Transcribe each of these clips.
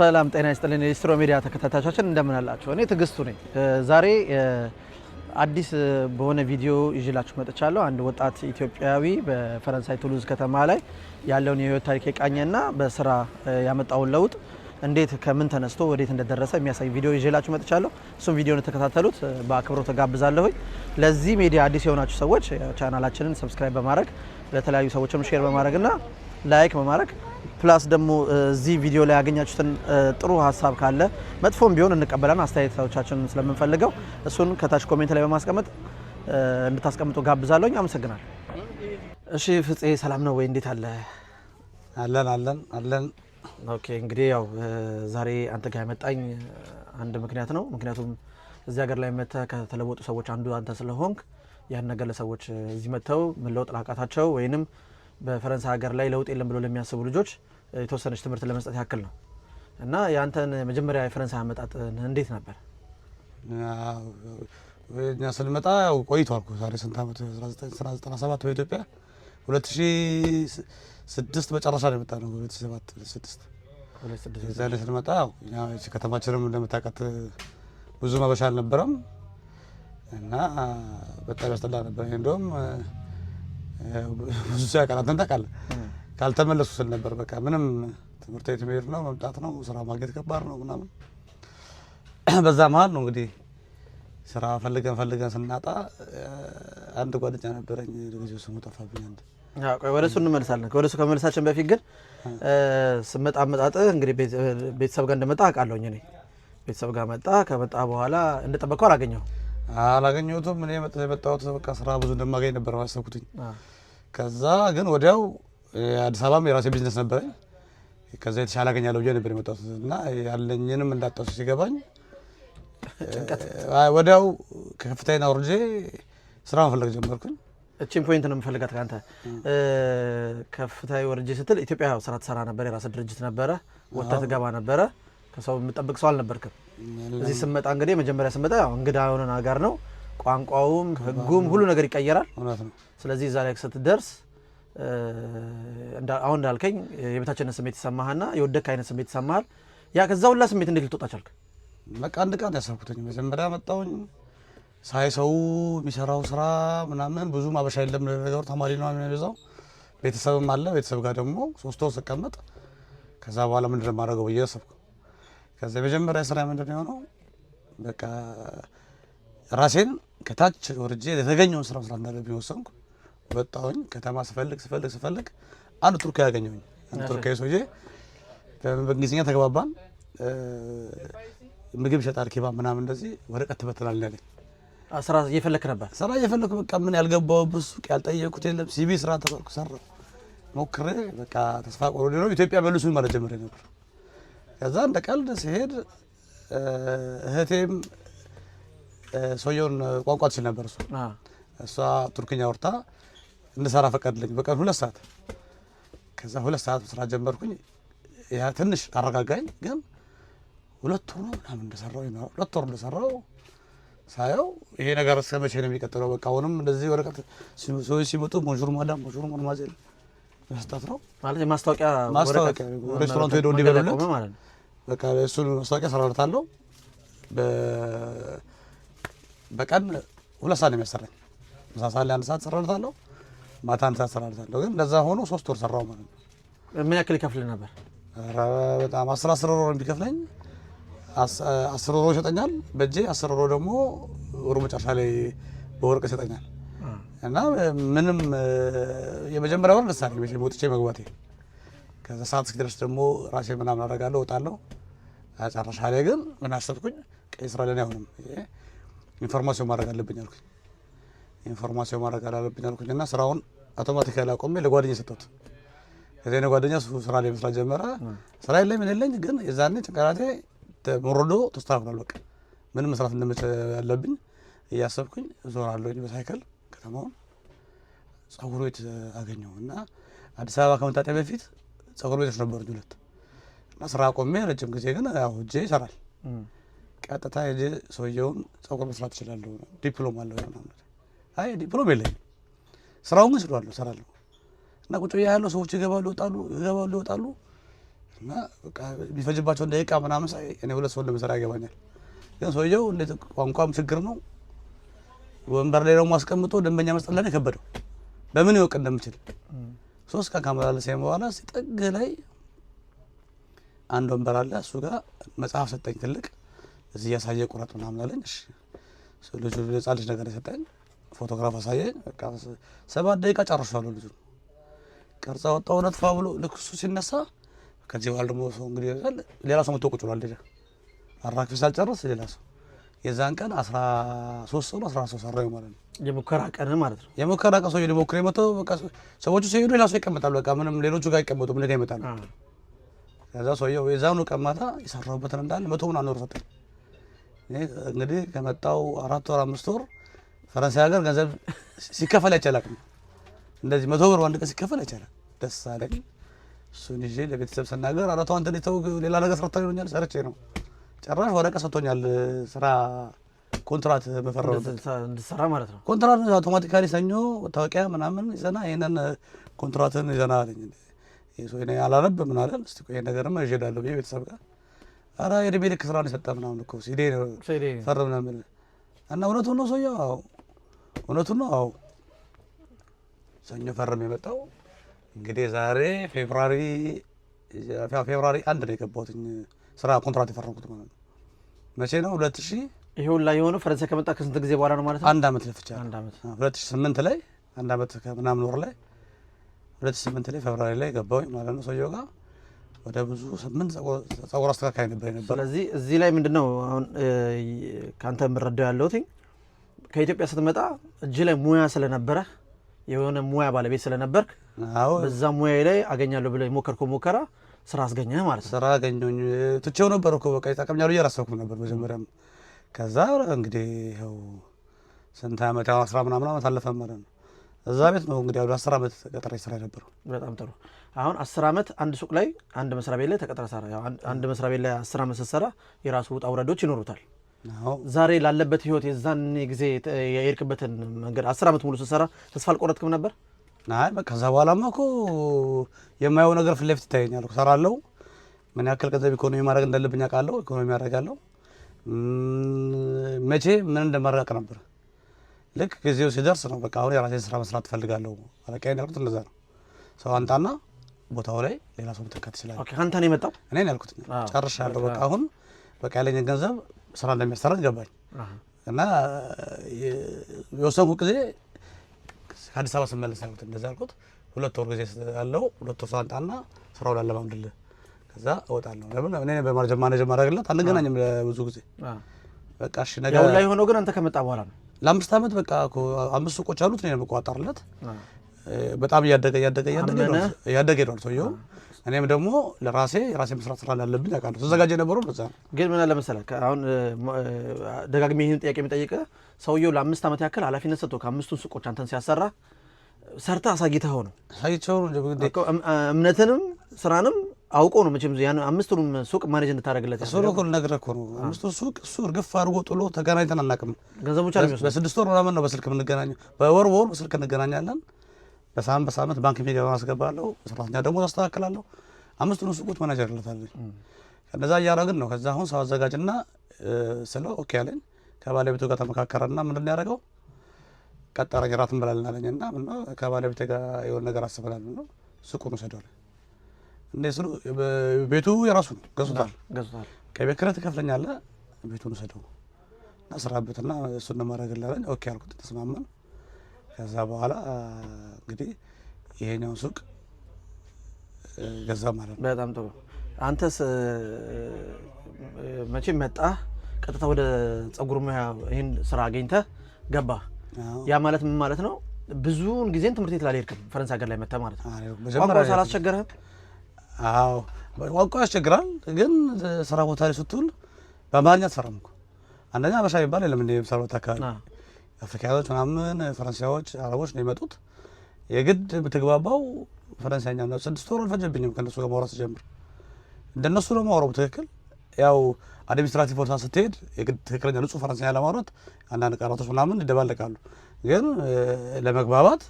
ሰላም ጤና ይስጥልን የሊስትሮ ሚዲያ ተከታታዮቻችን እንደምን አላችሁ? እኔ ትዕግስቱ ነኝ። ዛሬ አዲስ በሆነ ቪዲዮ ይዤላችሁ መጥቻለሁ። አንድ ወጣት ኢትዮጵያዊ በፈረንሳይ ቱሉዝ ከተማ ላይ ያለውን የህይወት ታሪክ የቃኘና በስራ ያመጣውን ለውጥ እንዴት ከምን ተነስቶ ወዴት እንደደረሰ የሚያሳይ ቪዲዮ ይዤላችሁ መጥቻለሁ። እሱም ቪዲዮ እንድትከታተሉት በአክብሮት ተጋብዛለሁኝ። ለዚህ ሚዲያ አዲስ የሆናችሁ ሰዎች ቻናላችንን subscribe በማድረግ፣ ለተለያዩ ሰዎችም share በማድረግና like በማድረግ፣ plus ደግሞ እዚህ ቪዲዮ ላይ ያገኛችሁትን ጥሩ ሀሳብ ካለ፣ መጥፎም ቢሆን እንቀበላለን። አስተያየቶቻችንን ስለምንፈልገው እሱን ከታች comment ላይ በማስቀመጥ እንድታስቀምጡ ጋብዛለሁኝ። አመሰግናለሁ። እሺ ፍፄ፣ ሰላም ነው ወይ? እንዴት አለ? አለን አለን አለን። Okay፣ እንግዲህ ያው ዛሬ አንተ ጋር ያመጣኝ አንድ ምክንያት ነው። ምክንያቱም እዚህ ሀገር ላይ መጥተህ ከተለወጡ ሰዎች አንዱ አንተ ስለሆንክ ያን ነገር ለሰዎች እዚህ መጥተው መለወጥ ላቃታቸው ወይንም በፈረንሳይ ሀገር ላይ ለውጥ የለም ብሎ ለሚያስቡ ልጆች የተወሰነች ትምህርት ለመስጠት ያክል ነው። እና የአንተን መጀመሪያ የፈረንሳይ አመጣጥ እንዴት ነበር? እኛ ስንመጣ ያው ቆይቷል እኮ፣ ዛሬ ስንት ዓመት፣ 1997 በኢትዮጵያ 2006 መጨረሻ ነው የመጣ ነው። 2007 6 የዛኔ ስንመጣ ያው እኛ ይህች ከተማችንም እንደምታውቃት ብዙ መበሻ አልነበረም እና በጣም ያስጠላ ነበር። እኔ እንደውም ብዙ ሰው ያውቃል፣ አንተም ታውቃለህ። ካልተመለሱ ስል ነበር። በቃ ምንም ትምህርት ቤት መሄድ ነው መምጣት ነው፣ ስራ ማግኘት ከባድ ነው ምናምን። በዛ መሀል ነው እንግዲህ ስራ ፈልገን ፈልገን ስናጣ አንድ ጓደኛ ነበረኝ፣ ለጊዜው ስሙ ጠፋብኝ። አንድ ቆይ፣ ወደ እሱ እንመልሳለን። ወደ እሱ ከመመለሳችን በፊት ግን ስመጣ አመጣጥህ እንግዲህ ቤተሰብ ጋር እንደመጣ አውቃለሁኝ እኔ። ቤተሰብ ጋር መጣ። ከመጣ በኋላ እንደጠበቀው አላገኘሁም። አላገኘሁትም። እኔ የመጣሁት በቃ ስራ ብዙ እንደማገኝ ነበር ያሰብኩትኝ። ከዛ ግን ወዲያው አዲስ አበባም የራሴ ቢዝነስ ነበረኝ። ከዛ የተሻለ አገኛለሁ ብዬ ነበር የመጣሁት እና ያለኝንም እንዳጣሁ ሲገባኝ ወዲያው ከፍታዬን አውርጄ ስራ መፈለግ ጀመርኩኝ። እቺን point ነው የምፈልጋት ከአንተ። ከፍታዬ ወርጄ ስትል ኢትዮጵያ ስራ ትሰራ ነበር፣ የራስህ ድርጅት ነበረ፣ ወጥተህ ትገባ ነበረ። ከሰው የምጠብቅ ሰው አልነበርክም። እዚህ ስመጣ እንግዲህ መጀመሪያ ስመጣ ያው እንግዳ የሆነ ነገር ነው። ቋንቋውም ሕጉም ሁሉ ነገር ይቀየራል። እውነት ነው። ስለዚህ እዛ ላይ ስትደርስ አሁን እንዳልከኝ የበታችነት ስሜት ይሰማህና የወደክ አይነት ስሜት ይሰማሃል። ያ ከዛ ሁላ ስሜት እንዴት ልትወጣ ቻልክ? በቃ አንድ ቀን ያሰብኩትኝ መጀመሪያ መጣሁኝ፣ ሳይ ሰው የሚሰራው ስራ ምናምን ብዙ ማበሻ የለም፣ ነገሩ ተማሪ ነው የሚበዛው። ቤተሰብም አለ። ቤተሰብ ጋር ደግሞ 3 ወር ስቀመጥ ከዛ በኋላ ምንድን ነው የማደርገው ብዬ አሰብኩ። ከዛ የመጀመሪያ ስራ ምንድን ነው የሆነው? በቃ ራሴን ከታች ወርጄ የተገኘውን ስራ መስራት እንዳለብኝ ወሰንኩ። ወጣሁኝ። ከተማ ስፈልግ ስፈልግ ስፈልግ አንድ ቱርካዊ ያገኘሁኝ። አንድ ቱርካዊ ሰውዬ በእንግሊዝኛ ተግባባን። ምግብ ይሸጣል፣ ኬባብ ምናምን እንደዚህ፣ ወረቀት ትበትናለህ አለኝ። ስራ እየፈለክ ነበር? ስራ እየፈለኩ፣ በቃ ምን ያልገባሁበት ሱቅ ያልጠየኩት የለም። CV ስራ ተባልኩ፣ ሰራሁ፣ ሞክሬ በቃ ተስፋ ቆርጬ ነው ኢትዮጵያ መልሱኝ ማለት ጀምሬ ነበር። ከዛ እንደ ቀልድ ሲሄድ እህቴም ሰውየውን ቋንቋ ትችል ነበር። እሷ ቱርክኛ አውርታ እንድሰራ ፈቀድልኝ በቀን 2 ሰዓት። ከዛ 2 ሰዓት ስራ ጀመርኩኝ። ያ ትንሽ አረጋጋኝ። ግን 2 ወር ነው ምናምን እንደሰራው ይኖራል። 2 ወር እንደሰራው ሳየው ይሄ ነገር እስከ መቼ ነው የሚቀጥለው? በቃ አሁንም እንደዚህ ወረቀት ሰዎች ሲመጡ "Bonjour madame፣ bonjour mademoiselle" መስጠት ነው። ማለት የማስታወቂያ ማስታወቂያ ወረቀት ሬስቶራንቱ ሄደው መንገድ ላይ እንዲበሉለት ቆመ ማለት ነው። በቃ እሱን ማስታወቂያ ሰራለታለሁ። በቀን 2 ሰዓት ነው የሚያሰራኝ። ምሳ ሰዓት ላይ 1 ሰዓት ሰራለታለሁ፣ ማታ 1 ሰዓት ሰራለታለሁ። ግን እንደዛ ሆኖ 3 ወር ሰራው ማለት ነው። ምን ያክል ይከፍልህ ነበር? ኧረ በጣም 10 10 ዩሮ ነው የሚከፍለኝ። 10 ዩሮ ይሰጠኛል በእጄ፣ 10 ዩሮ ደግሞ ወሩ መጨረሻ ላይ በወርቅ ይሰጠኛል። እና ምንም የመጀመሪያ ወር ደስ አለኝ መቼም ወጥቼ መግባቴ። ከዛ ሰዓት እስኪደርስ ደግሞ ራሴ ምናምን አደርጋለሁ፣ እወጣለሁ። መጨረሻ ላይ ግን ምን አሰብኩኝ፣ ቀይ ስራ ለኔ አይሆንም፣ ይሄ information ማድረግ አለብኝ አልኩኝ። Information ማድረግ አለብኝ አልኩኝ እና ስራውን automatically አቆሜ ለጓደኛ ሰጠሁት። ከዚያ የኔ ጓደኛ እሱ ስራ ላይ መስራት ጀመረ። ስራ የለኝ ምን የለኝ፣ ግን የዛኔ ጭንቅላቴ ተሞርዶ ተስተካክሏል። በቃ ምን መስራት እንደመቸ ያለብኝ እያሰብኩኝ እዞራለሁኝ በሳይክል ከተማውን። ጸጉር ቤት አገኘሁ እና አዲስ አበባ ከመምጣቴ በፊት ጸጉር ቤቶች ነበሩኝ ሁለት እና ስራ አቆሜ ረጅም ጊዜ ግን ያው እጄ ይሰራል። ቀጥታ ሄጄ ሰውየውን "ጸጉር መስራት እችላለሁ፣ ዲፕሎም አለው?" ምናምን። "አይ፣ ዲፕሎም የለኝም፣ ስራውን ግን እችላለሁ፣ እሰራለሁ።" እና ቁጭ ብዬ ያለው ሰዎች ይገባሉ ይወጣሉ፣ ይገባሉ ይወጣሉ። እና በቃ የሚፈጅባቸውን ደቂቃ ምናምን ሳይ እኔ ሁለት ሰው እንደምሰራ ያገባኛል። ግን ሰውየው እንዴት ቋንቋም ችግር ነው። ወንበር ላይ ደግሞ አስቀምጦ ደንበኛ መስጠት ለኔ ከበደው። በምን ይወቅ እንደምችል 3 ቀን ካመላለሰኝ በኋላ ጥግ ላይ አንድ ወንበር አለ። እሱ ጋር መጽሐፍ ሰጠኝ ትልቅ፣ እዚህ እያሳየ ቁረጥ ምናምን አለኝ። እሺ ልጁ ህጻን ልጅ ነገር የሰጠኝ ፎቶግራፍ አሳየኝ። በቃ 7 ደቂቃ ጨርሻለሁ። ልጁ ቅርጻ ወጣው ነጥፋ ብሎ ልክ እሱ ሲነሳ ከዚህ በኋላ ደግሞ ሰው እንግዲህ ሌላ ሰው መጥቶ ቁጭ ብሏል። ሌላ አራክፊ ሳልጨርስ ሌላ ሰው የዛን ቀን 13 ሰው ነው 14 ሰው ሰራሁ ማለት ነው። የሙከራ ቀን ማለት ነው። የሙከራ ቀን ሰውዬው ሊሞክር የመጣው በቃ ሰዎቹ ሲሄዱ ሌላ ሰው ይቀመጣል። በቃ ምንም ሌሎቹ ጋር አይቀመጡም፣ እኔ ጋር ይመጣሉ። ከዛ ሰውዬው የዛኑ ቀን ማታ የሰራሁበትን እንዳለ 100 ምናምን ብር ሰጠኝ። እኔ እንግዲህ ከመጣው 4 ወር 5 ወር ፈረንሳይ ሀገር ገንዘብ ሲከፈል አይቼ አላውቅም። እንደዚህ 100 ብር አንድ ቀን ሲከፈል አይቼ አላውቅም። ደስ አለኝ። እሱን ይዤ ለቤተሰብ ስናገር ኧረ ተው አንተ ተው፣ ሌላ ነገር ሰርተህ ይሉኛል። ሰርቼ ነው ጭራሽ ወረቀት ሰጥቶኛል። ስራ ኮንትራት በፈረመበት እንድትሰራ ማለት ነው። ኮንትራት automatically ሰኞ መታወቂያ ምናምን ይዘና ይሄንን ኮንትራትን ይዘና አለኝ። ይሄ ሰው እኔ አላነብ ምን አለ እስቲ ቆይ ይሄን ነገርማ ይዤ እሄዳለሁ ብዬ ቤተሰብ ጋር ኧረ የእድሜ ልክ ስራ ነው የሰጠህ ምናምን እኮ ሲዴ ነው ሲዴ ፈርም ምናምን እና እውነቱን ነው ሰውዬው። አዎ እውነቱን ነው። አዎ ሰኞ ፈርም የመጣው እንግዲህ ዛሬ February 1 ነው የገባሁት ስራ ኮንትራት የፈረምኩት ማለት ነው። መቼ ነው? 2000 ይሄ ሁላ የሆነው ፈረንሳይ ከመጣ ከስንት ጊዜ በኋላ ነው ማለት ነው? አንድ አመት ለፍቻለሁ። አንድ አመት። 2008 ላይ አንድ አመት ከምናምን ወር ላይ 2008 ላይ February ላይ ገባሁኝ ማለት ነው። ሰውየው ጋር ወደ ብዙ ስምንት ጸጉር አስተካካይ ነበር የነበረው። ስለዚህ እዚህ ላይ ምንድነው አሁን ከአንተ የምረዳው ያለሁት ከኢትዮጵያ ስትመጣ እጅ ላይ ሙያ ስለነበረ የሆነ ሙያ ባለቤት ስለነበርክ በዛ ሙያ ላይ አገኛለሁ ብለህ የሞከርከው ሙከራ ስራ አስገኘህ ማለት ነው። ስራ አገኘሁኝ። ትቼው ነበር እኮ በቃ ይጠቅመኛል ብዬ አላሰብኩም ነበር መጀመሪያም። ከዛ እንግዲህ ይኸው ስንት ዓመት ያው 10 ምናምን ዓመት አለፈ ማለት ነው። እዛ ቤት ነው እንግዲህ ወደ 10 ዓመት ቀጥሬ ስራ የነበረው። በጣም ጥሩ። አሁን 10 ዓመት አንድ ሱቅ ላይ አንድ መስሪያ ቤት ላይ ተቀጥረህ ሰራ። ያው አንድ መስሪያ ቤት ላይ 10 ዓመት ስትሰራ የራሱ ውጣ ውረዶች ይኖሩታል። ዛሬ ላለበት ህይወት የዛን ጊዜ የሄድክበትን መንገድ 10 ዓመት ሙሉ ስትሰራ ተስፋ አልቆረጥክም ነበር? አይ በቃ ከዛ በኋላማ እኮ የማየው ነገር ፊት ለፊት ይታየኛል። እሰራለሁ። ምን ያክል ገንዘብ ኢኮኖሚ ማድረግ እንዳለብኝ አውቃለሁ። ኢኮኖሚ አደርጋለሁ። መቼ ምን እንደማደርግ ነበር። ልክ ጊዜው ሲደርስ ነው በቃ አሁን የራሴን ስራ መስራት እፈልጋለሁ። አለቃዬን ያልኩት እንደዛ ነው። ሰው አንጣና ቦታው ላይ ሌላ ሰው መተካት ይችላል። Okay፣ ከአንተ ነው የመጣው? እኔ ነው ያልኩት። ጨርሻለሁ። በቃ አሁን በቃ ያለኝን ገንዘብ ስራ እንደሚያሰራኝ ገባኝ። እና የወሰንኩት ጊዜ ከአዲስ አበባ ስመለስ ያልኩት እንደዛ ያልኩት 2 ወር ጊዜ ያለው 2 ወር ሰው አንጣና ስራውን ላለማምድልህ ከዛ እወጣለሁ። ለምን እኔ በ manage ማድረግለት አንገናኝም ለብዙ ጊዜ። በቃ እሺ ነገ ያው ላይ ሆኖ ግን አንተ ከመጣ በኋላ ነው። ለ5 ዓመት በቃ እኮ አምስት ሱቆች አሉት፣ እኔ ነው የምቆጣጠርለት። በጣም እያደገ እያደገ እያደገ አመነ። ሄዷል እያደገ ሄዷል ሰውየው። እኔም ደግሞ ለራሴ የራሴ መስራት ስራ እንዳለብኝ አውቃለሁ። ስዘጋጅ የነበረው ለዛ ነው። ግን ምን አለ መሰለህ አሁን ደጋግሜ ይህን ጥያቄ የሚጠይቅህ ሰውየው ለ5 ዓመት ያክል ኃላፊነት ሰጥቶ ከአምስቱን ሱቆች አንተን ሲያሰራ ሰርተህ አሳይተኸው ነው። ሳይቸው ነው እንጂ እኮ እምነትንም ስራንም አውቆ ነው መቼም ያን አምስቱንም ሱቅ manage እንድታደርግለት እሱ ነው እኮ ልነግርህ እኮ ነው። አምስቱ ሱቅ እሱ እርግፍ አድርጎ ጥሎ ተገናኝተን አናውቅም። ገንዘቡ ብቻ ነው የሚወስደው። በ6 ወር ምናምን ነው በስልክ የምንገናኘው። በወር በወር በስልክ እንገናኛለን። በሳምንት በሳምንት ባንክ የሚገባ አስገባለሁ። ሰራተኛ ደግሞ አስተካክላለሁ። አምስቱን ሱቆች ማናጀር እለታለሁ። ከነዛ እያደረግን ነው። ከዛ አሁን ሰው አዘጋጅና ስለው okay አለኝ። ከባለቤቱ ጋር ተመካከረና ምንድን ነው ያደረገው? ቀጠረኝ። እራት እንበላለን አለኝ እና ምነው ከባለቤቴ ጋር የሆነ ነገር አስበናል ነው ሱቁን ውሰደው አለኝ። እንዴ ስሉ ቤቱ የራሱ ነው ገዝቶታል። ገዝቶታል። ከቤት ኪራይ ትከፍለኛለህ፣ ቤቱን ውሰደው እና ስራበትና እሱን ነው የማደርግልህ አለኝ። Okay አልኩት፣ ተስማማን። ከዛ በኋላ እንግዲህ ይሄኛውን ሱቅ ገዛ ማለት ነው። በጣም ጥሩ። አንተስ መቼም መጣህ ቀጥታ ወደ ጸጉር ሙያ ይህን ስራ አግኝተህ ገባህ። አዎ። ያ ማለት ምን ማለት ነው? ብዙውን ጊዜን ትምህርት ቤት ላልሄድክም ፈረንሳይ ሀገር ላይ መጥተህ ማለት ነው። አዎ፣ መጀመሪያ ቋንቋው አላስቸገረህም? አዎ ቋንቋ ያስቸግራል፣ ግን ስራ ቦታ ላይ ስትውል በአማርኛ አትሰራም እኮ። አንደኛ አበሻ የሚባል የለም እንደ የምሰራበት አካባቢ አፍሪካኖች ምናምን ፈረንሳዮች፣ አረቦች ነው የመጡት። የግድ የምትግባባው ፈረንሳይኛ ነው። 6 ወር አልፈጀብኝም ከእነሱ ጋር ማውራት ስጀምር። እንደነሱ ነው የማወራው ትክክል። ያው administrative ቦታ ስትሄድ የግድ ትክክለኛ ንጹህ ፈረንሳይኛ ለማውራት አንዳንድ ቃላቶች ምናምን ይደባለቃሉ። ግን ለመግባባት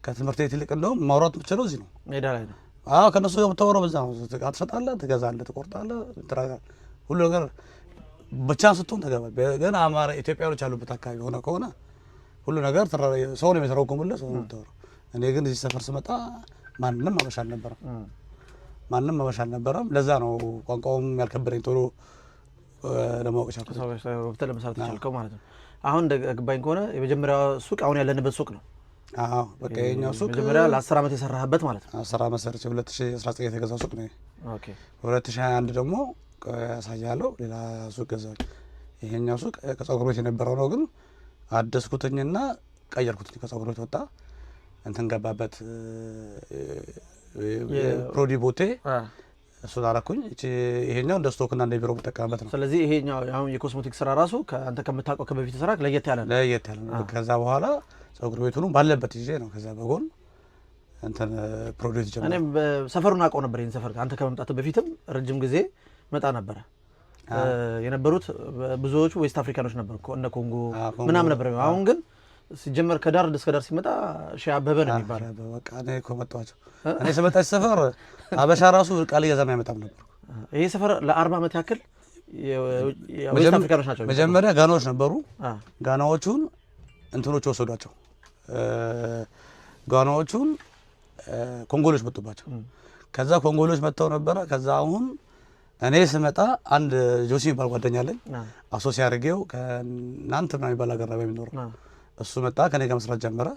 ከትምህርት ቤት ይልቅ እንደውም ማውራት የምችለው እዚህ ነው። ሜዳ ላይ ነው። አዎ ከእነሱ ጋር የምታወራው በዛ ነው። እቃ ትሸጣለህ፣ ትገዛለህ፣ ትቆርጣለህ፣ ትራጋለህ። ሁሉ ነገር ብቻህን ስትሆን ትገባለህ። ግን አማራ ኢትዮጵያኖች ያሉበት አካባቢ ሆነ ከሆነ ሁሉ ነገር ሰው ነው የሚተረጉምልህ፣ ሰው ነው የምታወራው። እኔ ግን እዚህ ሰፈር ስመጣ ማንም አበሻ አልነበረም። ማንም አበሻ አልነበረም። ለዛ ነው ቋንቋውም ያልከበደኝ ቶሎ ለማወቅ ቻልኩት። ገብተህ ለመስራት የቻልከው ማለት ነው። አሁን እንደገባኝ ከሆነ የመጀመሪያው ሱቅ አሁን ያለንበት ሱቅ ነው። አዎ በቃ የኛው ሱቅ መጀመሪያ ለ10 ዓመት የሰራህበት ማለት ነው። 10 ዓመት ሰርቼ 2019 የተገዛው ሱቅ ነው። Okay 2021 ደግሞ ያሳያለሁ ሌላ ሱቅ ገዛሁኝ። ይሄኛው ሱቅ ከጸጉር ቤት የነበረው ነው፣ ግን አደስኩትኝና ቀየርኩትኝ። ከጸጉር ቤት ወጣ እንትን ገባበት produit beauté እሱን አረኩኝ። ይሄኛው እንደ stock ና እንደ ቢሮ የምጠቀምበት ነው። ስለዚህ ይሄኛው አሁን የኮስሞቲክ ስራ ራሱ ከአንተ ከምታውቀው ከበፊት ስራ ለየት ያለ ነው። ለየት ያለ ነው። ከዛ በኋላ ጸጉር ቤቱንም ባለበት ይዤ ነው ከዛ በጎን እንትን produit ጀመርኩ። እኔም ሰፈሩን አውቀው ነበር። ይሄን ሰፈር አንተ ከመምጣት በፊትም ረጅም ጊዜ መጣ ነበረ። የነበሩት ብዙዎቹ West African ኖች ነበሩ፣ እነ ኮንጎ ምናምን ነበር። አሁን ግን ሲጀመር ከዳር እስከ ዳር ሲመጣ ሺህ አበበ ነው የሚባለው። በቃ እኔ እኮ መጣኋቸው። እኔ ስመጣ ሰፈር አበሻ ራሱ ቃል እየዘማ አይመጣም ነበር። ይሄ ሰፈር ለ40 ዓመት ያክል West African ኖች ናቸው። መጀመሪያ ጋናዎች ነበሩ። ጋናዎቹን እንትኖች ወሰዷቸው። ጋናዎቹን ኮንጎሎች መጡባቸው። ከዛ ኮንጎሎች መጥተው ነበረ። ከዛ አሁን እኔ ስመጣ አንድ ጆሲ የሚባል ጓደኛ አለኝ። አሶሲ አድርጌው ከናንት ምናምን የሚባል ሀገር ነው የሚኖረው። እሱ መጣ ከኔ ጋር መስራት ጀመረ።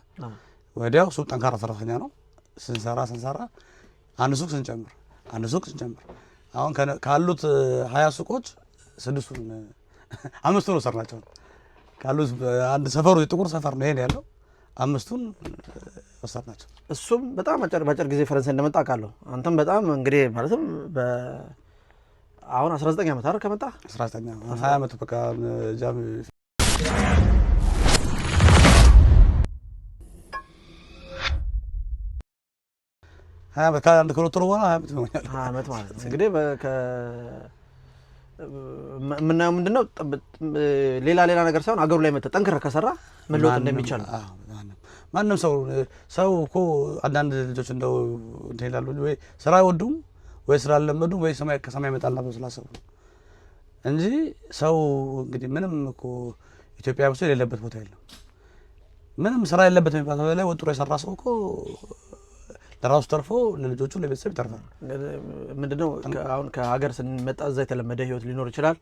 ወዲያው እሱ ጠንካራ ሰራተኛ ነው። ስንሰራ ስንሰራ አንድ ሱቅ ስንጨምር አንድ ሱቅ ስንጨምር አሁን ካሉት 20 ሱቆች 6ቱን 5ቱን ወሰድናቸው። ካሉት አንድ ሰፈሩ የጥቁር ሰፈር ነው ይሄን ያለው 5ቱን ወሰድናቸው። እሱም በጣም በአጭር ጊዜ ፈረንሳይ እንደመጣ አውቃለሁ። አንተም በጣም እንግዲህ ማለትም አሁን 19 ዓመት አይደል ከመጣ? 19 20 ዓመት በቃ ጃም ሀያ ዓመት ከአንድ ከሁለት ወር በኋላ 20 ዓመት ይሆኛል። 20 ዓመት ማለት ነው። እንግዲህ የምናየው ምንድነው ሌላ ሌላ ነገር ሳይሆን አገሩ ላይ መጥተህ ጠንክረህ ከሰራ መለወጥ እንደሚቻል ነው። ማንም ሰው እኮ አንዳንድ ልጆች እንደው እንትን ይላሉ ወይ ስራ አይወዱም ወይ ስራ አልለመዱም ወይ ሰማይ ከሰማይ ይመጣል ብለው ስላሰቡ ነው እንጂ ሰው እንግዲህ ምንም እኮ ኢትዮጵያ ውስጥ የሌለበት ቦታ የለም። ምንም ስራ የሌለበት የሚባል ላይ ወጥሮ የሰራ ሰው እኮ ለራሱ ተርፎ ለልጆቹ ለቤተሰብ ይተርፋል። ምንድነው አሁን ከሀገር ስንመጣ እዛ የተለመደ ህይወት ሊኖር ይችላል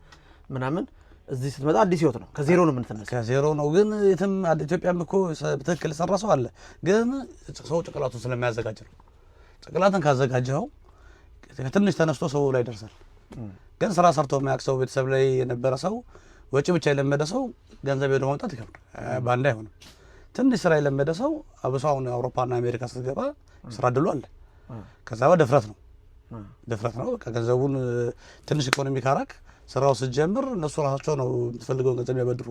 ምናምን፣ እዚህ ስትመጣ አዲስ ህይወት ነው፣ ከዜሮ ነው የምንተነሳው። ከዜሮ ነው። ግን የትም ኢትዮጵያም እኮ በትክክል የሰራ ሰው አለ። ግን ሰው ጭንቅላቱን ስለማያዘጋጅ ነው። ጭንቅላትን ካዘጋጀኸው ከትንሽ ተነስቶ ሰው ላይ ይደርሳል። ግን ስራ ሰርቶ የማያውቅ ሰው፣ ቤተሰብ ላይ የነበረ ሰው፣ ወጪ ብቻ የለመደ ሰው ገንዘብ ሄዶ ማምጣት ይከብዳል። በአንድ አይሆንም። ትንሽ ስራ የለመደ ሰው አብሶ አሁን አውሮፓና አሜሪካ ስትገባ ስራ እድሉ አለ። ከዛ ድፍረት ነው ድፍረት ነው። በቃ ገንዘቡን ትንሽ ኢኮኖሚ ካራክ ስራው ስትጀምር እነሱ ራሳቸው ነው የምትፈልገውን ገንዘብ የሚያበድሩ።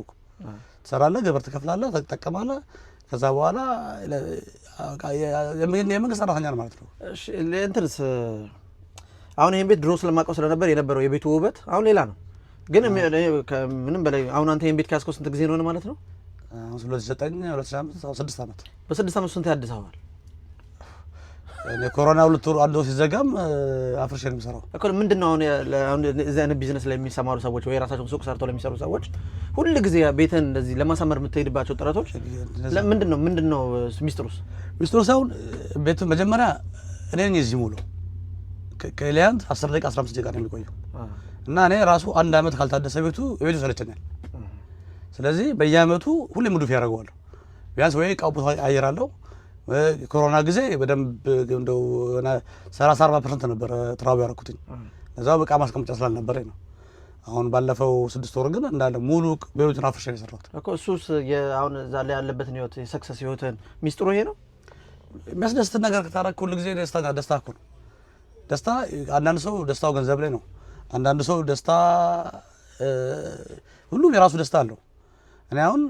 ትሰራለህ፣ ግብር ትከፍላለህ፣ ትጠቀማለህ። ከዛ በኋላ የመንግስት ሰራተኛ ነው ማለት ነው። እሺ እንትንስ አሁን ይሄን ቤት ድሮ ስለማውቀው ስለነበር የነበረው የቤቱ ውበት አሁን ሌላ ነው። ግን ከምንም በላይ አሁን አንተ ይሄን ቤት ከያዝከው ስንት ጊዜ ነው ማለት ነው? አሁን 2009 2005 6 ዓመት። በ6 ዓመት ስንት ያድሰዋል? እኔ ኮሮና ሁለት ወር አንድ ወር ሲዘጋም አፍርሼ ነው የምሰራው። እኮ ምንድነው አሁን አሁን እዚህ አይነት ቢዝነስ ላይ የሚሰማሩ ሰዎች ወይ ራሳቸውን ሱቅ ሰርተው ለሚሰሩ ሰዎች ሁል ጊዜ ቤትህን እንደዚህ ለማሳመር የምትሄድባቸው ጥረቶች ለምንድነው? ምንድነው ሚስጥሩስ? ሚስጥሩ ሳይሆን ቤቱ መጀመሪያ እኔ ነኝ እዚህ ሙሉ client 10 ደቂቃ 15 ደቂቃ ነው የሚቆየው። እና እኔ ራሱ አንድ አመት ካልታደሰ ቤቱ ሰለቸኛል። ስለዚህ በየአመቱ ሁሌ modify ያደርገዋለሁ። ቢያንስ ወይ እቃው ቦታ አየራለሁ። ኮሮና ጊዜ በደንብ እንደው የሆነ 30-40% ነበር travaux ያደረኩትኝ። እዛው እቃ ማስቀመጫ ስላልነበረኝ ነው። አሁን ባለፈው 6 ወር ግን እንዳለ ሙሉ ቤቱን አፍርሼ ነው የሰራሁት። እኮ እሱስ አሁን እዛ ላይ ያለበትን ህይወት የ success ህይወትን ሚስጥሩ ይሄ ነው። የሚያስደስት ነገር ከታረክ ሁሉ ጊዜ ደስታ እኮ ነው። ደስታ አንዳንድ ሰው ደስታው ገንዘብ ላይ ነው። አንዳንድ ሰው ደስታ ሁሉም የራሱ ደስታ አለው። እኔ አሁን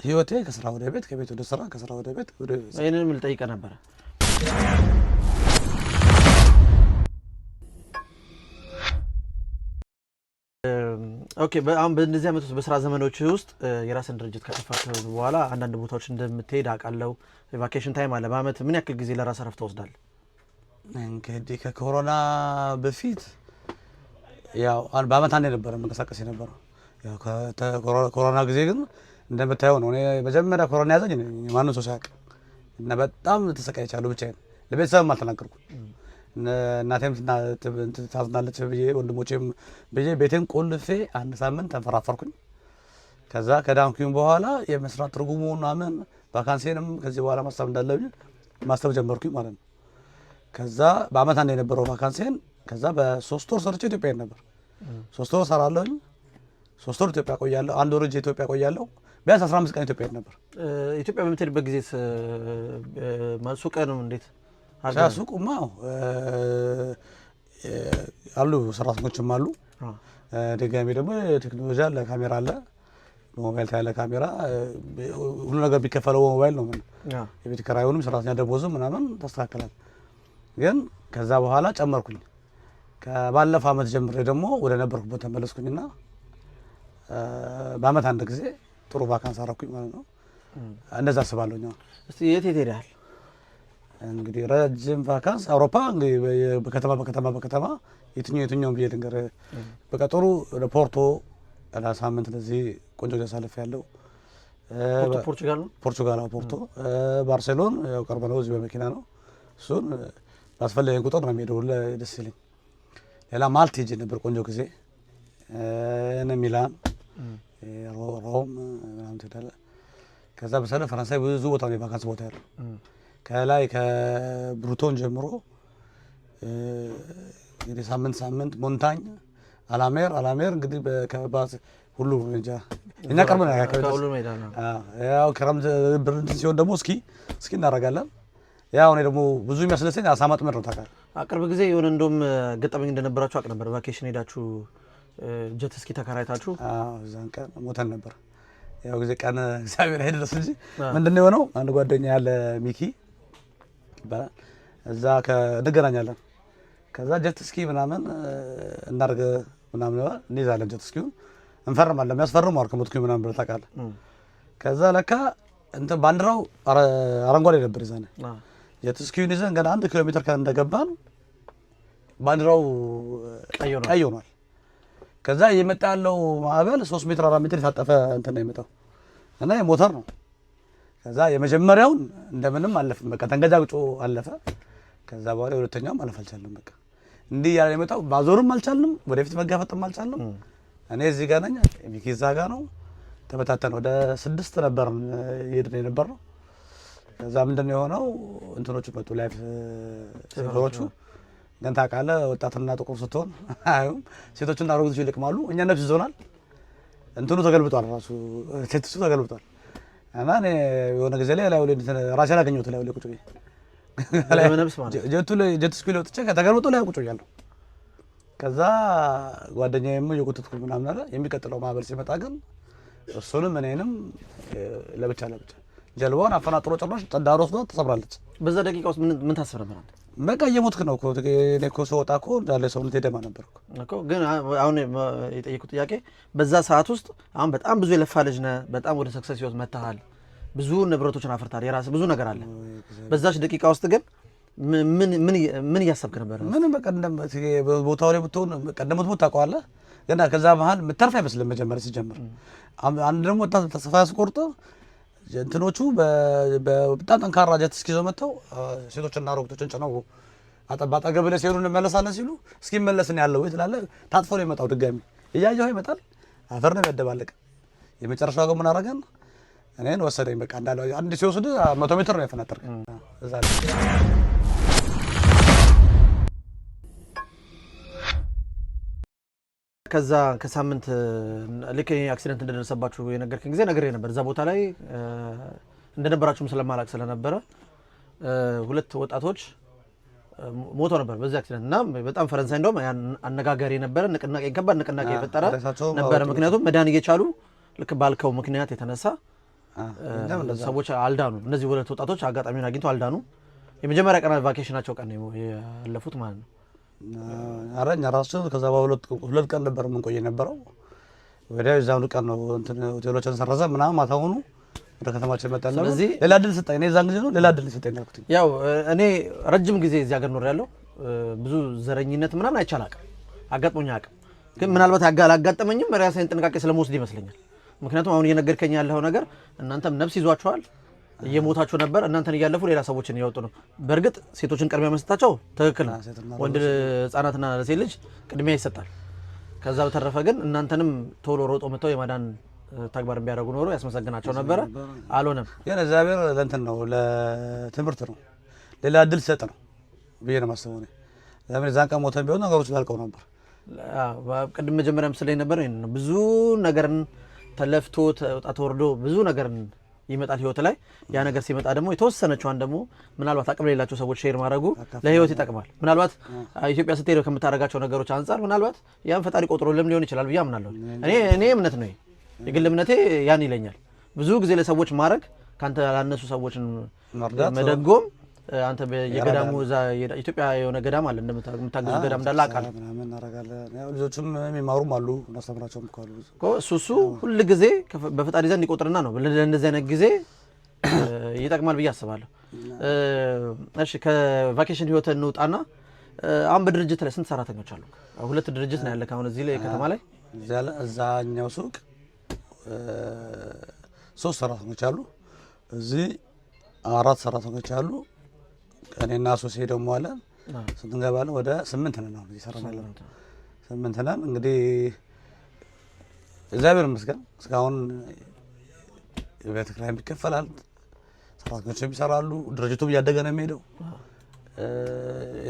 ህይወቴ ከስራ ወደ ቤት፣ ከቤት ወደ ስራ፣ ከስራ ወደ ቤት ወደ ቤት። ይሄንንም ልጠይቅህ ነበር። Okay፣ አሁን በእነዚህ አመት ውስጥ በስራ ዘመኖች ውስጥ የራስን ድርጅት ከከፈትክ በኋላ አንዳንድ ቦታዎች እንደምትሄድ አውቃለሁ። vacation time አለ። በአመት ምን ያክል ጊዜ ለራስህ እረፍት ትወስዳለህ? እንግዲህ ከኮሮና በፊት ያው በአመት አንዴ ነበረ የምንቀሳቀስ የነበረው። ያው ኮሮና ጊዜ ግን እንደምታየው ነው። እኔ መጀመሪያ ኮሮና ያዘኝ እኔ ነኝ፣ ማንም ሰው ሳያውቅ እና በጣም ተሰቃይቻለሁ ብቻዬን። ለቤተሰብም አልተናገርኩም። እናቴም ታዝናለች ብዬ ወንድሞቼም ብዬ ቤቴን ቆልፌ አንድ ሳምንት ተንፈራፈርኩኝ። ከዛ ከዳንኩኝ በኋላ የመስራት ትርጉሙ ምናምን ቫካንሴንም ከዚህ በኋላ ማሰብ እንዳለብኝ ማሰብ ጀመርኩኝ ማለት ነው። ከዛ በአመት አንድ የነበረው ቫካንሴን ከዛ በ3 ወር ሰርቼ ኢትዮጵያ ሄድ ነበር። 3 ወር ሰራለሁኝ፣ 3 ወር ኢትዮጵያ ቆያለሁ፣ አንድ ወር እጄ ኢትዮጵያ ቆያለሁ። ቢያንስ 15 ቀን ኢትዮጵያ ሄድ ነበር። ኢትዮጵያ በምትሄድበት ጊዜ ሱቅንም እንዴት አድርገህ ነው? ሱቁማ አሉ ሰራተኞችም አሉ። ድጋሚ ደግሞ ቴክኖሎጂ አለ፣ ካሜራ አለ፣ በሞባይል ታያለ ካሜራ፣ ሁሉ ነገር ቢከፈለው በሞባይል ነው። ምን የቤት ኪራዩንም ሰራተኛ ደሞዝም ምናምን ታስተካክላል። ግን ከዛ በኋላ ጨመርኩኝ። ከባለፈው አመት ጀምሬ ደግሞ ወደ ነበርኩበት ተመለስኩኝና በአመት አንድ ጊዜ ጥሩ ቫካንስ አደረኩኝ ማለት ነው። እንደዛ አስባለሁኝ። አሁን እስቲ የት የት ሄደሃል? እንግዲህ ረጅም ቫካንስ አውሮፓ እንግዲህ በከተማ በከተማ በከተማ የትኛው የትኛውን ብዬ ልንገርህ። በቃ ጥሩ ፖርቶ ለሳምንት ለዚህ ቆንጆ ጊዜ አሳልፍ ያለው። ፖርቶ ፖርቹጋል ነው። ፖርቹጋል አዎ፣ ፖርቶ፣ ባርሴሎን ያው ቅርብ ነው፣ እዚህ በመኪና ነው። እሱን ባስፈለገኝ ቁጥር ነው የሚሄደው፣ ሁሌ ደስ ይለኝ። ሌላ ማልት ሄጄ ነበር ቆንጆ ጊዜ፣ እነ ሚላን፣ ሮም ምናምን ትሄዳለህ። ከዛ በሰለ ፈረንሳይ ብዙ ቦታ ነው የቫካንስ ቦታ ያለው። ከላይ ከብሩቶን ጀምሮ እንግዲህ ሳምንት ሳምንት ሞንታኝ à la mer à la mer እንግዲህ ከባስ ሁሉ እንጃ እኛ ቅርብ ነው ከሁሉ ሜዳ ነው። አዎ፣ ያው ክረምት ብርድ እንትን ሲሆን ደግሞ እስኪ እናደርጋለን። ያው እኔ ደግሞ ብዙ የሚያስደስተኝ አሳ ማጥመድ ነው ታውቃለህ። ቅርብ ጊዜ የሆነ እንደውም ገጠመኝ እንደነበራችሁ አውቅ ነበር። Vacation ሄዳችሁ jet ski ተከራይታችሁ። አዎ፣ እዛን ቀን ሞተን ነበር። ያው ጊዜ ቀን እግዚአብሔር አይድረስ እንጂ ምንድን ነው የሆነው? አንድ ጓደኛ ያለ ሚኪ ይባላል። እዛ እንገናኛለን። ከዛ jet ski ምናምን እናድርግ ምናምን ይላል። እንይዛለን jet ski ውን እንፈርማለን። የሚያስፈርሙ አሉ ከሞትኩኝ ምናምን ብለህ ታውቃለህ። ከዛ ለካ እንትን ባንዲራው አረንጓዴ ነበር የዛኔ። Jet ski ውን ይዘን ገና 1 ኪሎ ሜትር እንደገባን ባንዲራው ቀይ ሆኗል። ቀይ ሆኗል። ከዛ እየመጣ ያለው ማዕበል 3 ሜትር 4 ሜትር የታጠፈ እንትን ነው የመጣው እና የሞተር ነው። ከዛ የመጀመሪያውን እንደምንም አለፍን፣ በቃ ተንገጃግጮ አለፈ። ከዛ በኋላ የሁለተኛውም ማለፍ አልቻልንም። በቃ እንዲህ እያለ የመጣው ማዞርም አልቻልንም፣ ወደፊት መጋፈጥም አልቻልንም። እኔ እዚህ ጋር ነኝ፣ ሚኪ እዛ ጋር ነው። ተበታተን ወደ ስድስት ነበር እየሄድን የነበር ነው። ከዛ ምንድን ነው የሆነው? እንትኖቹ መጡ፣ life saver ኦቹ። ግን ታውቃለህ ወጣትና ጥቁር ስትሆን አዩም፣ ሴቶችና አሮጊቶች ይልቅማሉ። እኛ ነፍስ ይዞናል። እንትኑ ተገልብጧል፣ ራሱ ሴቶቹ ተገልብጧል። እና እኔ የሆነ ጊዜ ላይ ላይ እንትን ራሴን አገኘሁት ላይ ቁጭ ብዬ በደመነፍስ ማለት ነው። ጀቱ ላይ jet ski ላይ ወጥቼ ተገልብጦ ላይ ቁጭ ብያለሁ። ከዛ ጓደኛዬም እየጎተትኩ ምናምን አለ። የሚቀጥለው ማዕበል ሲመጣ ግን እሱንም እኔንም ለብቻ ለብቻ ጀልባውን አፈናጥሮ ጭራሽ ዳር ወስዶ ተሰብራለች። በዛ ደቂቃ ውስጥ ምን ምን ታስብ ነበር አንተ? በቃ እየሞትክ ነው እኮ። እኔ እኮ ስወጣ እኮ እንዳለ ሰውነቴ ደማ ነበር እኮ። እኮ ግን አሁን የጠየኩት ጥያቄ በዛ ሰዓት ውስጥ አሁን በጣም ብዙ የለፋ ልጅ ነህ። በጣም ወደ success ህይወት መጥተሃል። ብዙ ንብረቶችን አፍርተሃል። የራስህ ብዙ ነገር አለ። በዛች ደቂቃ ውስጥ ግን ምን ምን ምን እያሰብክ ነበር? ምንም በቃ ቦታው ላይ ብትሆን በቃ እንደምትሞት ታውቀዋለህ። ገና ከዛ መሀል የምተርፍ አይመስልም መጀመሪያ ሲጀምር። አንድ ደግሞ ወጣት ተስፋ ያስቆርጥ እንትኖቹ በጣም ጠንካራ jet ski ይዘው መጥተው ሴቶችና አሮጊቶችን ጭነው ባጠገብ ላይ ሲሄዱ እንመለሳለን ሲሉ እስኪመለስን ያለው ወይ ትላለህ። ታጥፎ ነው የመጣው ድጋሚ እያየኸው ይመጣል። አፈር ነው የሚያደባልቅ። የመጨረሻው ግን ምን አደረገን? እኔን ወሰደኝ። በቃ እንዳለ አንድ ሲወስድ 100 ሜትር ነው ያፈናጠርክ እዛ ላይ። ከዛ ከሳምንት ልክ ይሄ accident እንደደረሰባችሁ የነገርከኝ ጊዜ ነግሬህ ነበር። እዛ ቦታ ላይ እንደነበራችሁም ስለማላቅ ስለነበረ ሁለት ወጣቶች ሞተው ነበር በዚህ accident እና በጣም ፈረንሳይ እንደውም ያን አነጋጋሪ የነበረ ንቅናቄ ከባድ ንቅናቄ የፈጠረ ሬሳቸውም ነበረ። አወጡ። ምክንያቱም መዳን እየቻሉ ልክ ባልከው ምክንያት የተነሳ እኛም እንደዛ ሰዎች አልዳኑ። እነዚህ ሁለት ወጣቶች አጋጣሚውን አግኝተው አልዳኑ። የመጀመሪያ ቀን vacation ኣቸው ቀን ነው ያለፉት ማለት ነው። ኧረ እኛ ራሱ ከዛ በሁለት 2 ቀን ነበር የምንቆይ የነበረው። ወዲያው የዛኑ ቀን ነው እንትን ሆቴሎችን ሰረዘ ምናምን ማታውኑ ወደ ከተማችን መጣን። ስለዚህ ሌላ እድል ሰጠኝ። እኔ የዛን ጊዜ ነው ሌላ እድል ሰጠኝ ያልኩት። ያው እኔ ረጅም ጊዜ እዚህ ሀገር ኖሬያለሁ። ብዙ ዘረኝነት ምናምን አይቼ አላውቅም፣ አጋጥሞኝ አያውቅም። ግን ምናልባት አላጋጠመኝም ራሴን ጥንቃቄ ስለመወስድ ይመስለኛል። ምክንያቱም አሁን እየነገርከኝ ያለው ነገር እናንተም ነፍስ ይዟችኋል፣ እየሞታችሁ ነበር። እናንተን እያለፉ ሌላ ሰዎችን እያወጡ ነው። በእርግጥ ሴቶችን ቅድሚያ መስጠታቸው ትክክል ነው። ሴትና ወንድ ህጻናትና ለሴት ልጅ ቅድሚያ ይሰጣል። ከዛ በተረፈ ግን እናንተንም ቶሎ ሮጦ መጥተው የማዳን ተግባር ቢያደርጉ ኖሮ ያስመሰግናቸው ነበረ። አልሆነም። ግን እግዚአብሔር ለእንትን ነው፣ ለትምህርት ነው፣ ሌላ እድል ሰጥ ነው ብዬ ነው የማስበው እኔ። ለምን የዛን ቀን ሞተን ቢሆን ነገሮች ላልቀው ነበር። አዎ፣ ቅድም መጀመሪያም ስለ ነበር ይሄን ነው። ብዙ ነገርን ተለፍቶ ተወጣ ተወርዶ ብዙ ነገርን ይመጣል ህይወት ላይ። ያ ነገር ሲመጣ ደግሞ የተወሰነችዋን ደግሞ ምናልባት አቅም የሌላቸው ሰዎች share ማድረጉ ለህይወት ይጠቅማል። ምናልባት ኢትዮጵያ ስትሄድ ከምታደርጋቸው ነገሮች አንጻር ምናልባት ያን ፈጣሪ ቆጥሮልም ሊሆን ይችላል ብዬ አምናለሁ። እኔ እምነት ነው ይሄ፣ የግል እምነቴ ያን ይለኛል። ብዙ ጊዜ ለሰዎች ማድረግ ከአንተ ላነሱ ሰዎችን መርዳት መደጎም አንተ የገዳሙ እዛ ኢትዮጵያ የሆነ ገዳም አለ እንደምታግዙ ገዳም እንዳለ አውቃለሁ። ምናምን እናደርጋለን። ያው ልጆችም የሚማሩም አሉ፣ እናስተምራቸውም እኮ አሉ ብዙ። እኮ እሱ ሁል ጊዜ በፈጣሪ ዘንድ ይቆጥርና ነው ለእንደዚህ አይነት ጊዜ ይጠቅማል ብዬ አስባለሁ። እሺ ከ vacation ህይወት እንውጣና አሁን በድርጅት ላይ ስንት ሰራተኞች አሉ? ሁለት ድርጅት ነው ያለህ አሁን እዚህ ላይ ከተማ ላይ? እዛኛው ሱቅ 3 ሰራተኞች አሉ። እዚህ 4 ሰራተኞች አሉ። እኔና ሶሴ ደግሞ አለን። ስንት እንገባለን? ወደ 8 ነን አሁን እየሰራን ያለነው። 8 ነን። እንግዲህ እግዚአብሔር ይመስገን እስካሁን የቤት ኪራይም ይከፈላል፣ ሰራተኞችም ይሰራሉ፣ ድርጅቱም እያደገ ነው የሚሄደው።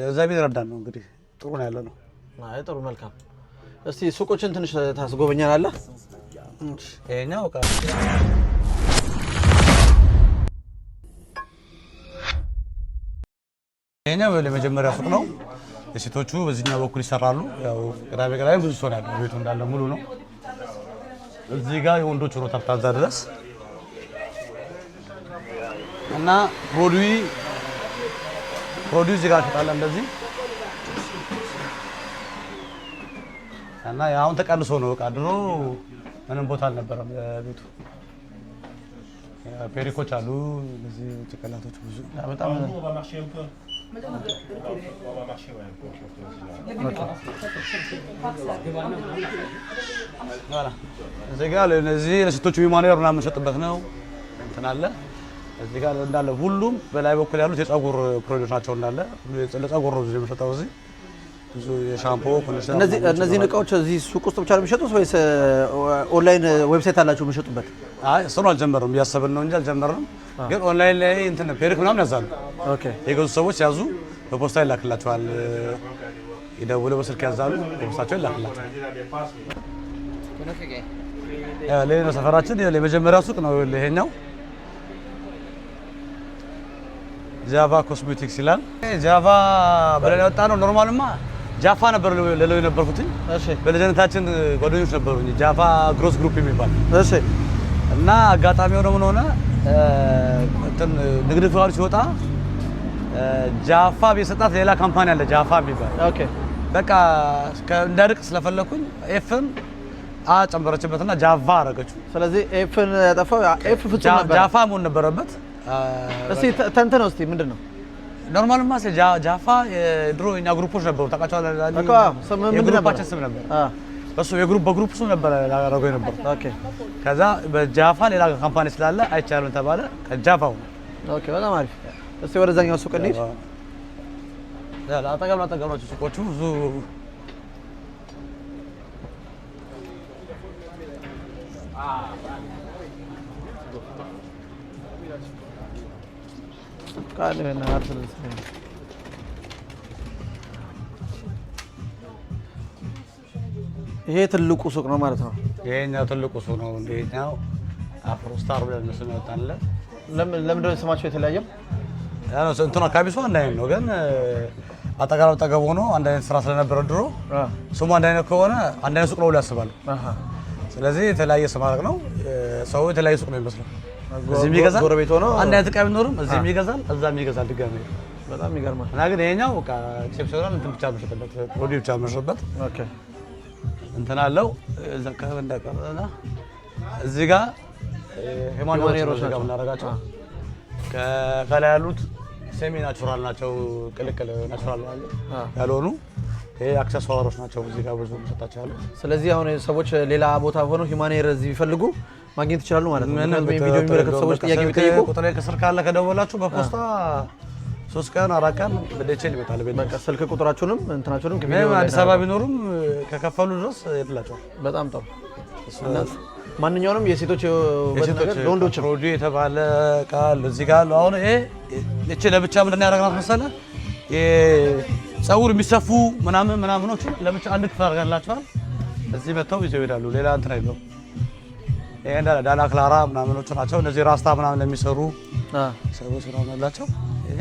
እግዚአብሔር ይረዳን ነው እንግዲህ ጥሩ ነው ያለነው። አይ ጥሩ መልካም። እስቲ ሱቆችን ትንሽ ታስጎበኛለህ? ይሄኛው ዕቃ ይሄኛው የመጀመሪያ ሱቅ ነው። የሴቶቹ በዚህኛው በኩል ይሰራሉ። ያው ቅዳሜ ቅዳሜ ብዙ ሰው ነው ያለው፣ ቤቱ እንዳለ ሙሉ ነው። እዚህ ጋር የወንዶቹ ነው ተርታዛ ድረስ እና produit እዚህ ጋር እንሸጣለን እንደዚህ እና አሁን ተቀንሶ ነው ዕቃ። ድሮ ምንም ቦታ አልነበረም ቤቱ። perruque ኦች አሉ እነዚህ ጭንቅላቶች ብዙ በጣም On va marcher un peu. On va marcher, ouais, un peu. እዚህ ጋር እነዚህ ለሴቶች human hair ምናምን የምንሸጥበት ነው። እንትን አለ እዚህ ጋር እንዳለ ሁሉም በላይ በኩል ያሉት የፀጉር product ናቸው እንዳለ ለፀጉር ነው ብዙ የምሸጠው እዚህ ብዙ የሻምፖ conditioner እነዚህን እቃዎች እዚህ ሱቅ ውስጥ ብቻ ነው የሚሸጡት ወይስ online website አላችሁ የሚሸጡበት? አይ እሱን አልጀመርንም፣ እያሰብን ነው እንጂ አልጀመርንም። ግን ኦንላይን ላይ እንትን perruque ምናምን ያዛሉ። okay የገዙ ሰዎች ያዙ፣ በፖስታ ይላክላቸዋል። ይደውሉ፣ በስልክ ያዛሉ፣ በፖስታቸው ይላክላቸዋል። ሌላ ነው ሰፈራችን። የመጀመሪያው ሱቅ ነው ይሄኛው። ጃቫ ኮስሜቲክስ ይላል። ጃቫ ብለን ያወጣ ነው። normal ማ ጃፋ ነበር ልለው የነበርኩት። እሺ በልጅነታችን ጓደኞች ነበሩኝ ጃፋ ግሮስ ግሩፕ የሚባል። እሺ እና አጋጣሚ ሆኖ ምን ሆነ እንትን ንግድ ፍቃዱ ሲወጣ ጃፋ ቢሰጣት ሌላ company አለ ጃፋ የሚባል። okay በቃ እንዳርቅ ስለፈለኩኝ F ን አ ጨመረችበትና ጃቫ አደረገችው። ስለዚህ F ን ያጠፋው F ፍጹም ነበር። ጃፋ መሆን ነበረበት። እስቲ ተንትነው እስቲ ምንድን ነው? normal ማ ጃፋ የድሮ የኛ group ኦች ነበሩ ታውቃቸዋለህ። በቃ ስም ምንድን ነበር? የ group ኣችን ስም ነበር። በሱ የ group በ group ስም ነበር ያደረገው የነበረው። okay ከዛ በጃፋ ሌላ company ስላለ አይቻልም ተባለ። ከጃፋው okay በጣም አሪፍ። እስቲ ወደዛኛው ሱቅ እንሂድ። አጠገብ ላጠገብ ናቸው ሱቆቹ ብዙ ቃል ይሄ ትልቁ ሱቅ ነው ማለት ነው። ይሄኛው ትልቁ ሱቅ ነው። ይሄኛው አፍሮ ስታር ብለን ነው ስም ያወጣንለት። ለምንድን ነው ስማቸው የተለያየው? ያው እንትኑ አካባቢ ሰው አንድ አይነት ነው፣ ግን አጠገብ አጠገብ ሆኖ አንድ አይነት ስራ ስለነበረ ድሮ ስሙ አንድ አይነት ከሆነ አንድ አይነት ሱቅ ነው ብሎ ያስባሉ። ስለዚህ የተለያየ ስም አደረግ ነው። ሰው የተለያየ ሱቅ ነው የሚመስለው። እዚህም ይገዛል፣ ጎረቤት ሆኖ አንድ አይነት ዕቃ ቢኖርም እዚህም ይገዛል፣ እዛም ይገዛል ድጋሜ። በጣም ይገርማል። እና ግን ይሄኛው በቃ exceptional እንትን ብቻ የምሸጥበት produit ብቻ የምሸጥበት okay እንትን አለው። እዛ ከ እንዳቀረና እዚህ ጋር human human hair hair ኦች ኦች ጋር ናቸው። የምናደርጋቸው ከላይ ያሉት semi natural ናቸው። ቅልቅል natural ያልሆኑ ይሄ accessoire ኦች ናቸው። እዚህ ጋር ብዙ ሰጣቸው ያሉት። ስለዚህ አሁን ሰዎች ሌላ ቦታ ሆነው human hair እዚህ ቢፈልጉ ማግኘት ይችላሉ ማለት ነው። ምንም ምክንያቱም ይሄን ቪዲዮ የሚመለከቱ ሰዎች ጥያቄ ስልክ ቢጠይቁ ቁጥሬ ከስር ካለ ከደወላችሁ በፖስታ 3 ቀን 4 ቀን በ DHL ይመጣል። ቤት በቃ ስልክ ቁጥራችሁንም እንትናችሁንም ከቪዲዮ ምንም ላይ አዲስ አበባ ቢኖሩም ከከፈሉ ድረስ ይሄድላቸዋል። በጣም ጥሩ። እና ማንኛውንም የሴቶች የውበት የሴቶች ነገር ለወንዶችም produit የተባለ ቃል እዚህ ጋር አሉ። አሁን ይሄ እቺ ለብቻ ምንድን ነው ያደረግናት መሰለህ? ፀጉር የሚሰፉ ምናምን ምናምኖቹ ለብቻ አንድ ክፍል አድርገንላቸዋል። እዚህ መጥተው ይዘው ይሄዳሉ። ሌላ እንትን አይለው። ይሄ እንዳለ ዳና ክላራ ምናምኖቹ ናቸው። እነዚህ ራስታ ምናምን ለሚሰሩ ሰዎች ምናምን አላቸው። ይሄ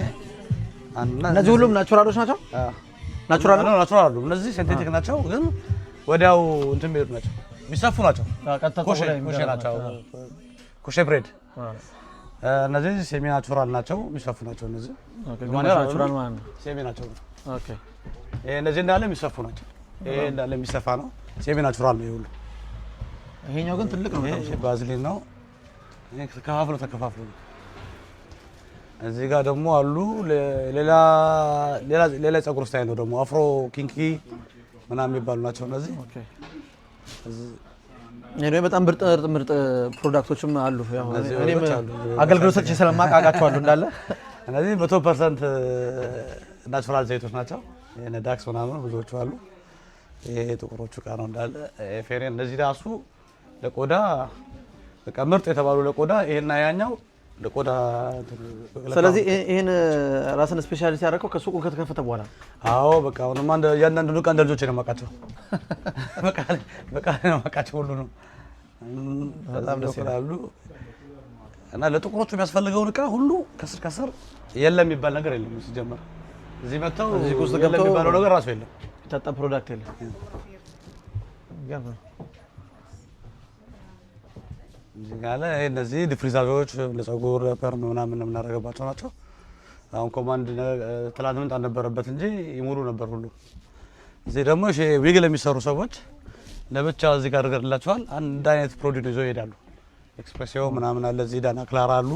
አንድና እነዚህ ሁሉም natural ኦች ናቸው። Natural ነው፣ natural አሉ። እነዚህ synthetic ናቸው፣ ግን ወዲያው እንትን የሚሄዱ ናቸው፣ የሚሰፉ ናቸው። ቀጥታ crochet ፀጉር ላይ crochet የሚደረግ ናቸው። ናቸው። Crochet braid። እነዚህ semi natural ናቸው፣ የሚሰፉ ናቸው። እነዚህ Okay፣ ግማሽ natural ማለት ነው። Semi ናቸው። Okay። ይሄ እነዚህ እንዳለ የሚሰፉ ናቸው። ይሄ እንዳለ የሚሰፋ ነው። Semi natural ነው ይሄ ሁሉ። ይሄኛው ግን ትልቅ ነው ይሄ በጣም። ባዝሊን ነው። ይሄ ተከፋፍሎ ተከፋፍሎ ነው። እዚህ ጋር ደግሞ አሉ ሌላ ሌላ ሌላ የፀጉር style ነው ደግሞ afro kinky ምናምን የሚባሉ ናቸው እነዚህ። Okay። Anyway በጣም ምርጥ ምርጥ product ኦችም አሉ። ያው እነዚህ እኔም ወሮች አሉ። አገልግሎት ሰጥቼ ስለማውቅ አውቃቸዋለሁ እንዳለ። እነዚህ 100% natural ዘይቶች ናቸው። ይሄ ዳክስ ምናምን ብዙዎቹ አሉ። ይሄ ጥቁሮቹ እቃ ነው እንዳለ። ይሄ ፌሬን እነዚህ ራሱ ለቆዳ በቃ ምርጥ የተባሉ ለቆዳ ይሄና ያኛው ለቆዳ እንትን ስለዚህ ይሄን ራስን speciality ያደረገው ከሱቁ ከተከፈተ በኋላ ነው። አዎ በቃ አሁንማ እያንዳንዱ እቃ እንደ ልጆቼ ነው የማውቃቸው። በቃ በቃ ነው የማውቃቸው ሁሉንም። በጣም ደስ ይላል። አሉ እና ለጥቁሮቹ የሚያስፈልገውን እቃ ሁሉ ከስር ከስር የለም የሚባል ነገር የለም። ሲጀመር እዚህ መጥተው እዚህ ውስጥ የለም ገብተው የሚባለው ነገር ራሱ የለም። የታጣ product የለም። የሚገርም ነው። እዚህ ጋር አለ። ይሄ እነዚህ défrisage ኦች ለጸጉር perm ምናምን የምናደርግባቸው ናቸው። አሁን command ትላንት መምጣት ነበረበት እንጂ ይሙሉ ነበር ሁሉ። እዚህ ደግሞ ዊግ ለሚሰሩ ሰዎች ለብቻ እዚህ ጋር አድርገንላቸዋል። አንድ አይነት produit ይዘው ይሄዳሉ። ኤክስፕሬሲዮ ምናምን አለ እዚህ ዳና ክላራ አሉ።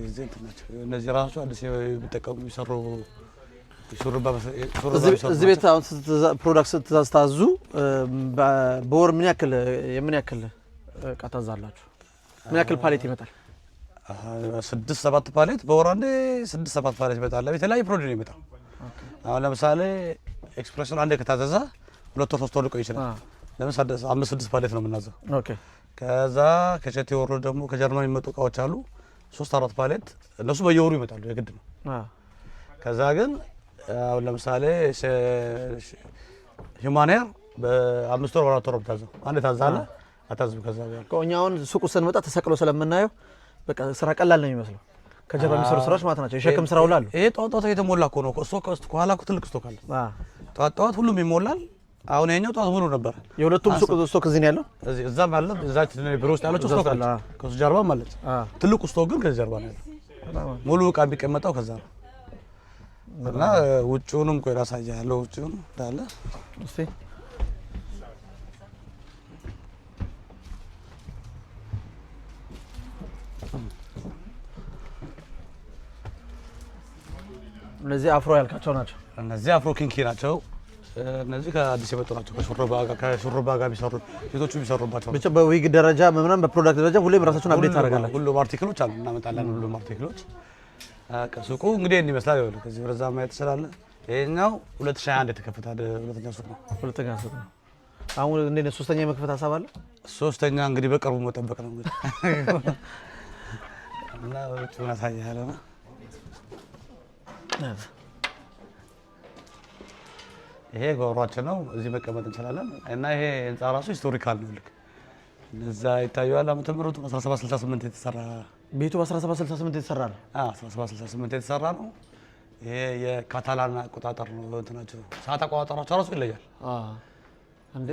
እዚህ እንትን ናቸው። እነዚህ ራሱ አዲስ የሚጠቀሙ የሚሰሩ ሹሩባ ሹሩባ የሚሰሩ እዚህ ቤት አሁን product ስትዛዝ ታዙ በወር ምን ያክል የምን ያክል እቃ ታዛላችሁ? ምን ያክል pallet ይመጣል? ስድስት ሰባት pallet በወር አንዴ ስድስት ሰባት pallet ይመጣል። የተለያየ produit ነው የሚመጣው። አሁን ለምሳሌ ኤክስፕሬሽን አንዴ ከታዘዘ 2 ወር 3 ወር ሊቆይ ይችላል። ለምን አምስት ስድስት pallet ነው የምናዘው። ከዛ ከቸቴ ወርዶ ደግሞ ከጀርመን የሚመጡ እቃዎች አሉ ሶስት አራት pallet እነሱ በየወሩ ይመጣሉ የግድ ነው። ከዛ ግን አሁን ለምሳሌ human hair በ5 ወር በ4 ወር ነው የምታዘው። አንዴ ታዛለህ አታዝም። ከዛ በኋላ እኛ አሁን ሱቁ ስንመጣ ተሰቅሎ ስለምናየው በቃ ስራ ቀላል ነው የሚመስለው። ከጀርባ የሚሰሩ ስራዎች ማለት ናቸው። የሸክም ስራው ላሉ ይሄ ጠዋት ጠዋት የተሞላ እኮ ነው። Stock ከኋላ እኮ ትልቅ stock አለ። ጠዋት ጠዋት ሁሉም ይሞላል። አሁን ይኸኛው ጠዋት ሙሉ ነበር። የሁለቱም ሱቅ stock እዚህ ነው ያለው። እዚህ እዛም አለ እዛች ቢሮ ውስጥ ያለችው እዛ Stock አለ፣ አለች። ከሱ ጀርባም አለች። ትልቁ stock ግን ከዚህ ጀርባ ነው ያለው። ሙሉ እቃ የሚቀመጠው ከዛ ነው። እና ውጭውንም ቆይ ላሳይህ ውጭውን እንዳለ እስቲ እነዚህ afro ያልካቸው ናቸው። እነዚህ afro kinky ናቸው። እነዚህ ከአዲስ የመጡ ናቸው። ከሹሩባ ጋር የሚሰሩ ሴቶቹ የሚሰሩባቸው ብቻ በዊግ ደረጃ ምናምን በ product ደረጃ ሁሌም ራሳችሁን update ታደርጋላችሁ። ሁሉም article ኦች አሉ እናመጣለን። ሁሉም article ኦች ከሱቁ እንግዲህ ይሄን ይመስላል። ይኸውልህ ከዚህ ወደዛ ማየት ትችላለህ። ይሄኛው 2021 የተከፈተ ሁለተኛ ሱቅ ነው። ሁለተኛ ሱቅ ነው። አሁን እንዴት ነው? ሶስተኛ የመክፈት ሀሳብ አለ? ሶስተኛ እንግዲህ በቅርቡ መጠበቅ ነው እንግዲህ እና ውጭውን አሳይሃለሁ። ይሄ ጓሯችን ነው። እዚህ መቀመጥ እንችላለን። እና ይሄ ህንፃ ራሱ historical ነው። ልክ እነዛ ይታየዋል። ዓመተ ምህረቱ 1768 የተሰራ ቤቱ በ1768 የተሰራ ነው። አዎ 1768 የተሰራ ነው። ይሄ የካታላን አቆጣጠር ነው። እንትናቸው ሰዓት አቆጣጠራቸው ራሱ ይለያል። እንዴ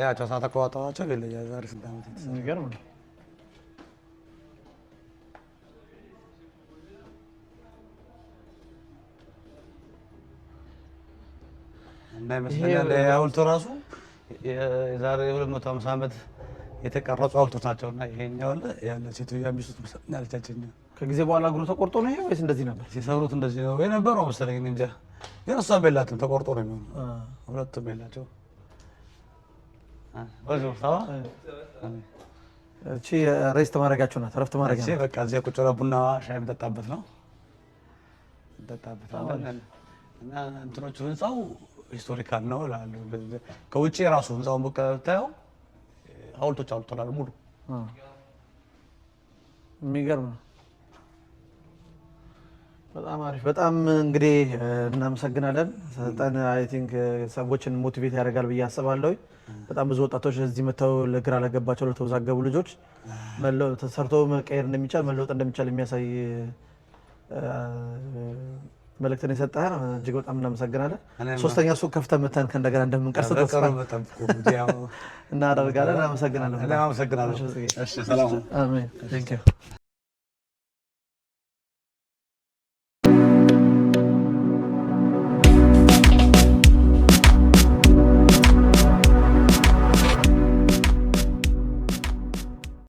ያቸው ሰዓት አቆጣጠራቸው ይለያል። ዛሬ ስንት ዓመት የተሰራ የሚገርም ነው። እና ይመስለኛል ሐውልቱ ራሱ የዛሬ 250 ዓመት የተቀረጹ ሐውልቶች ናቸው። እና ይሄኛው አለ ያለ ሴትዮዋ ሚስቱ ያለቻችን ከጊዜ በኋላ እግሩ ተቆርጦ ነው ይሄ ወይስ እንደዚህ ነበር? ሲሰሩት እንደዚህ ነው የነበረው መሰለኝ፣ እኔ እንጃ። ግን እሷም የላትም፣ ተቆርጦ ነው የሚሆነው። ሁለቱም የላቸው። Bonjour, ça va? እቺ rest ማድረጋቸው ናት፣ ረፍት ማድረጊያ እቺ ናት። በቃ እዚያ ቁጭ ብለህ ቡና ሻይ የምጠጣበት ነው፣ እንጠጣበታለን። እና እንትኖቹ ህንፃው historical ነው እላለሁ። ከውጭ የራሱ ህንፃውን በቃ ብታየው ሐውልቶች አሉት እላለሁ ሙሉ። የሚገርም ነው። በጣም አሪፍ። በጣም እንግዲህ እናመሰግናለን። ሰጠን I think ሰዎችን motivate ያደርጋል ብዬ አስባለሁ። በጣም ብዙ ወጣቶች እዚህ መጥተው ለግራ ለገባቸው ለተወዛገቡ ልጆች ተሰርቶ መቀየር እንደሚቻል፣ መለወጥ እንደሚቻል የሚያሳይ መልእክትን የሰጠህን እጅግ በጣም እናመሰግናለን። እኔም ሶስተኛ ሱቅ ከፍተህ መተን ከእንደገና እንደምንቀርጽ ተስፋ በቅርብ ጠብቁ። እንግዲህ ያው እናደርጋለን። እናመሰግናለን። እኔም አመሰግናለሁ። እሺ፣ እሺ፣ ሰላም። አሜን። Thank you.